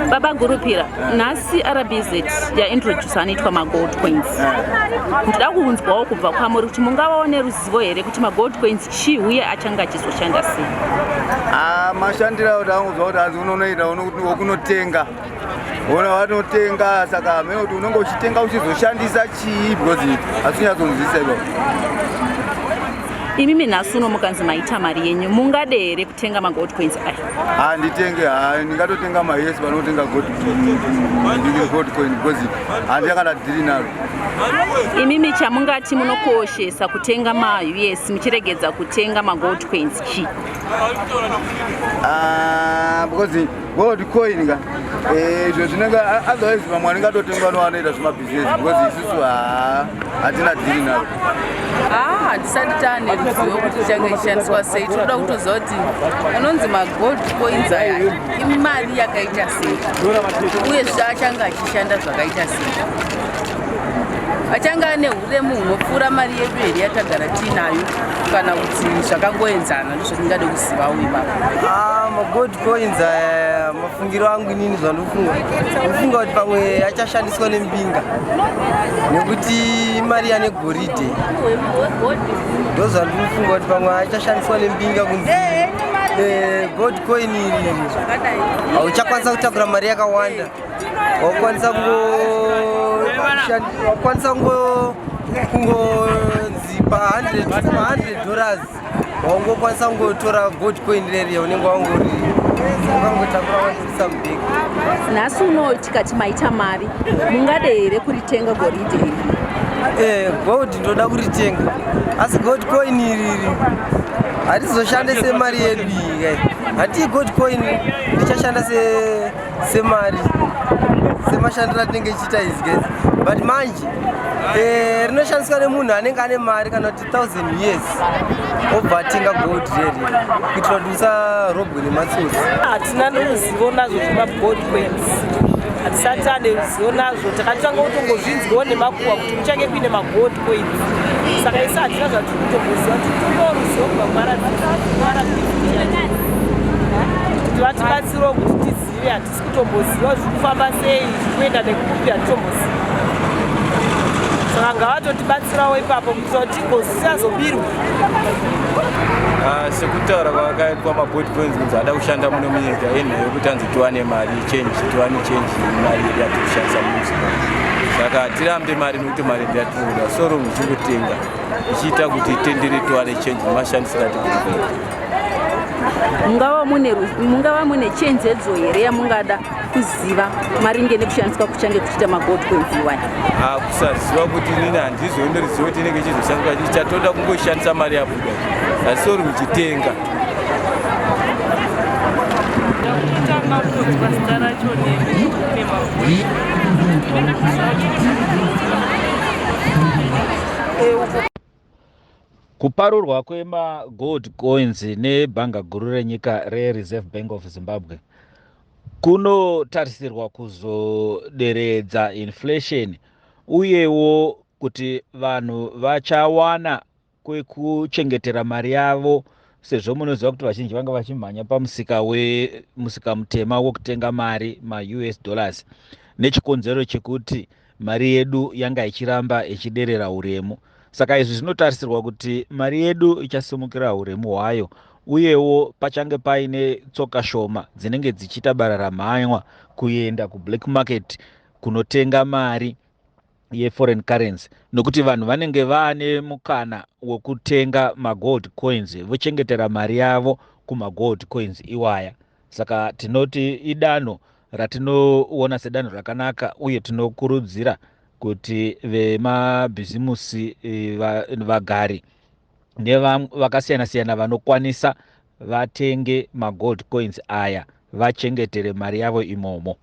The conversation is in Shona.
Baba Gurupira, nhasi RBZ yaintroduce anoitwa magold coins. Ndida kuunzwawo kubva kwamuri kuti mungavawo neruzivo here kuti magold coins chii uye achange achizoshanda sei? Ah, mashandiro awo tangonzwa kuti hanzi unonoita wokunotenga, ona vanotenga, saka hamene kuti unenge uchitenga uchizoshandisa chii, because hatinyatsonzwisa ipapo. Imimi nhasi uno mukanzi maita mari yenyu, mungade here kutenga magold coins aya? Handitenge, ndingatotenga maUS panotenga gold coin, because handina kana deal naro. Imimi chamungati munokoshesa kutenga maUS muchiregedza kutenga magold coins chii? Ah, because gold coin ka, izvo zvinenge, otherwise vamwe vaningatotenga novanoita zvemabhizinesi, because isusu hatina deal naro. Ah, hatisati taane ruzivo kuti ichange ichishandiswa sei. Tinoda kutoziva kuti anonzi magold coins aya imari yakaita sei, uyezve achange achishanda zvakaita sei, achange ane uremu hunopfuura mari yedu here yatagara tiinayo, kana kuti zvakangoenzana. Ndozvatingade kuzivawo ipapo. Ah, magold coins aya, mafungiro angu inini, zvandofunga, ndofunga kuti pamwe achashandiswa nembinga, nekuti mari yane goridhe. Ndozvandinofunga kuti pamwe achashandiswa nembinga, kunzi gold coin iri hauchakwanisa kutakura mari yakawanda, wakwanisa kungonzi pa $100 waungokwanisa kungotora gold coin reriya, unenge wangori wakangotakura watorisa mubhegi. Nhasi uno tikati maita mari, mungade here kuritenga goridhe iri? Gold ndoda kuritenga, asi gold coin iriri hatizoshande semari yedu iyi kai. Hatii gold coin richashanda semari, semashandiro atinenge ichiita izi guys, but manje rinoshandiswa nemunhu anenge ane mari, kana kuti 1000 US, obva atenga gold reri kuitira kuti usarobwe nematsotsi. Hatina ruzivo nazvo zvemagold coins, hatisati tane ruzivo nazvo. Takatanga kutongozvinzwawo nemakuhwa kuti kuchange kuine magold coins, saka isi hatina zvatiri kutomboziva. Titonewo ruzivo kubva kuRBZ kuti vatibatsirewo kuti tizive. Hatisi kutomboziva zviri kufamba sei, zviri kuenda nekupi, hatitomboziva. Saka ngavatotibatsirawo ipapo kuitira kuti tigosazobirwa. Ah, sekutaura kwakaitwa magold coins kunzi ada kushanda muno munyika, yenhau yekuti anzi tiwane mari change, tiwane change mari yedu yatiri kushandisa muZimbabwe. Saka tirambe mari nekuti mari ndiyatinoda, so long ichingotenga ichiita kuti tendere tiwane change nemashandisiro atiri kuita. Mungava mune chenjedzo here yamungada kuziva maringe nekushandiswa kuchange kuchiita magold coins iwaya? Ah, kusaziva kuti inini handizoenderiziva kuti inenge ichizoshandiswa. Chatoda kungoshandisa mari yabuda, hasori muchitenga. Kutanga kunzwa zita racho nemagold. Kuparurwa kwemagold coins nebhanga guru renyika reReserve Bank of Zimbabwe kunotarisirwa kuzoderedza inflation, uyewo kuti vanhu vachawana kwekuchengetera mari yavo, sezvo munoziva kuti vazhinji vanga vachimhanya pamusika wemusika mutema wekutenga mari maUS dollars, nechikonzero chekuti mari yedu yanga ichiramba ichiderera uremu. Saka izvi zvinotarisirwa kuti mari yedu ichasimukira uremu hwayo, uyewo pachange paine tsoka shoma dzinenge dzichiita bararamhanywa kuenda kublack market kunotenga mari yeforeign currency, nokuti vanhu vanenge vaane mukana wekutenga magold coins, vochengetera mari yavo kumagold coins iwaya. Saka tinoti idanho ratinoona sedanho rakanaka, uye tinokurudzira kuti vemabhizimusi, vagari nevakasiyana-siyana vanokwanisa vatenge magold coins aya, vachengetere mari yavo imomo.